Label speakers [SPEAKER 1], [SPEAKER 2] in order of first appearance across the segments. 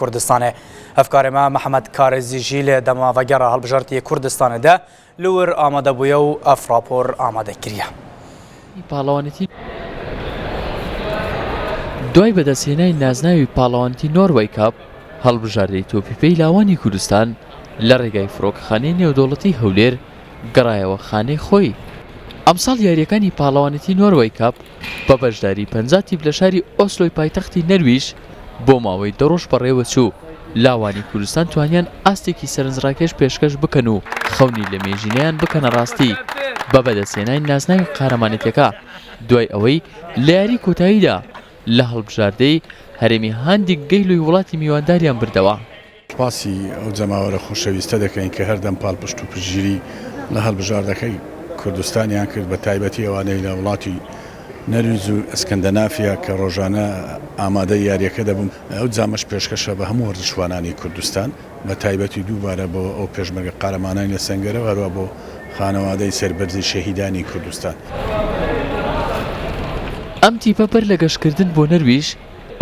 [SPEAKER 1] Kurdistanê. Hevkarê me Mihemed Karêzî jî li dema vegera hilbijartiyê Kurdistanê de li wir amade bûye û ev rapor amade kiriye.
[SPEAKER 2] پاڵەوانێتی دوای بەدەستهێنانی نازناوی پاڵەوانێتی نۆروەی کاپ، هەڵبژاردەی تۆپی پێی لاوانی کوردستان لە ڕێگای فڕۆکەخانەی نێودەوڵەتی هەولێر گەڕایەوە خانەی خۆی. ئەمساڵ یارییەکانی پاڵەوانێتی نۆروەی کاپ بە بەشداری 50 تیپ لە شاری ئۆسلۆی پایتەختی نەرویژ بۆ ماوەی دە ڕۆژ بەڕێوەچوو، لاوانی کوردستان توانیان ئاستێکی سەرنجڕاکێش پێشکەش بکەن و خەونی لەمێژینەیان بکەنە ڕاستی بە بەدەستهێنانی نازناوی قارەمانێتیەکە دوای ئەوەی لە یاری کۆتاییدا لە هەڵبژاردەی هەرێمی هاندیک گەیلۆی وڵاتی میوانداریان بردەوە.
[SPEAKER 3] سوپاسی ئەو جەماوەرە خۆشەویستە دەکەین کە هەردەم پاڵپشت و پشتگیری لە هەڵبژاردەکەی کوردستانیان کرد بە تایبەتی ئەوانەی لە وڵاتی نەرویج و ئەسکەندەنافیا کە ڕۆژانە ئامادەی یاریەکە دەبوون. ئەو جامەش پێشکەشە بە هەموو وەرزشوانانی کوردستان بە تایبەتی دووبارە بۆ ئەو پێشمەرگە قارەمانانی لە سەنگەرە و هەروا بۆ خانەوادەی سەربەرزی شەهیدانی کوردستان.
[SPEAKER 2] ئەم تیپە بەر لە گەشتکردن بۆ نەرویژ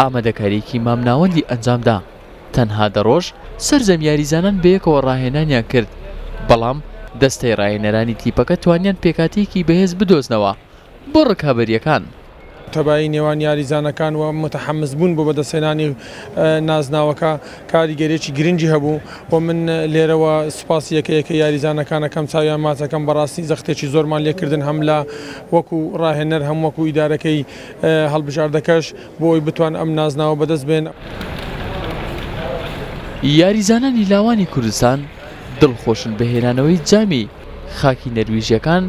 [SPEAKER 2] ئامادەکارییەکی مامناوەندی ئەنجامدا. تەنها دە ڕۆژ سەرجەم یاریزانان بەیەکەوە ڕاهێنانیان کرد، بەڵام دەستەی ڕاهێنەرانی تیپەکە توانیان پێکهاتەیەکی بەهێز بدۆزنەوە بۆ ڕکابەرییەکان.
[SPEAKER 4] تەبایی نێوان یاریزانەکان و متحمس بوون بۆ بەدەستهێنانی نازناوەکە کاریگەریی گرنگی هەبوو و من لێرەوە سوپاسی یەکە یەکە یاریزانەکان ئەکەم چاویان ماچ ئەکەم بەڕاستی زەختێکی زۆرمان لێکردن هەم لە وەکو ڕاهێنەر هەم وەکو ئیدارەکەی هەڵبژاردەکەش بۆ ئەوەی بتوان ئەم نازناوە بەدەست بێن.
[SPEAKER 2] یاریزانانی لاوانی کوردستان دڵخۆشن بە هێنانەوەی جامی خاکی نەرویژیەکان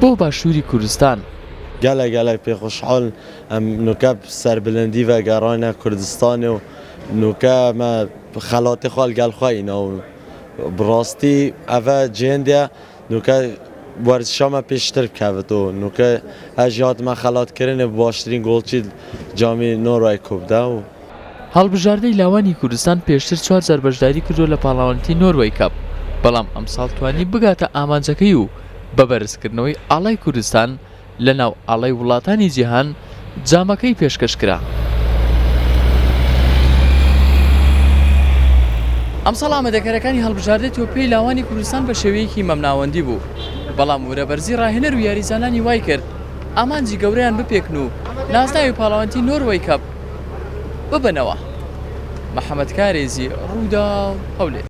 [SPEAKER 2] بۆ باشووری کوردستان.
[SPEAKER 5] گەلەک گەلەک پێ خوشحاڵ ئەم نوکە سەربلندی ڤە گەڕانە کوردستانێ و نوکە مە خەڵاتێ خوە لگەل خوە ئینا و بڕاستی ئەڤە جێندە نوکە وەرزشا مە پێشتر بکەڤت و نوکە ئەژ هاتمە خەڵات کرنێ باشترین گۆڵچی جامی نۆروای کوپ دە و.
[SPEAKER 2] هەڵبژاردەی لاوانی کوردستان پێشتر چوار جار بەشداری کردووە لە پاڵاوانێتی نۆروەی کەپ، بەڵام ئەمساڵ توانی بگاتە ئامانجەکەی و بە بەرزکردنەوەی ئاڵای کوردستان لە ناو ئاڵای وڵاتانی جیهان جامەکەی پێشکەش کرا. ئەمساڵ ئامادەکارییەکانی هەڵبژاردەی تۆپپێی لاوانی کوردستان بە شێوەیەکی مەمناوەندی بوو، بەڵام ورەبەرزی ڕاهێنەر و یاریزانانی وایکرد ئامانجی گەورەیان بپێکن و نازناوی پاڵەوانێتی نۆروەی کەپ ببەنەوە. محەمەد کارێزی، رووداو، هەولێر.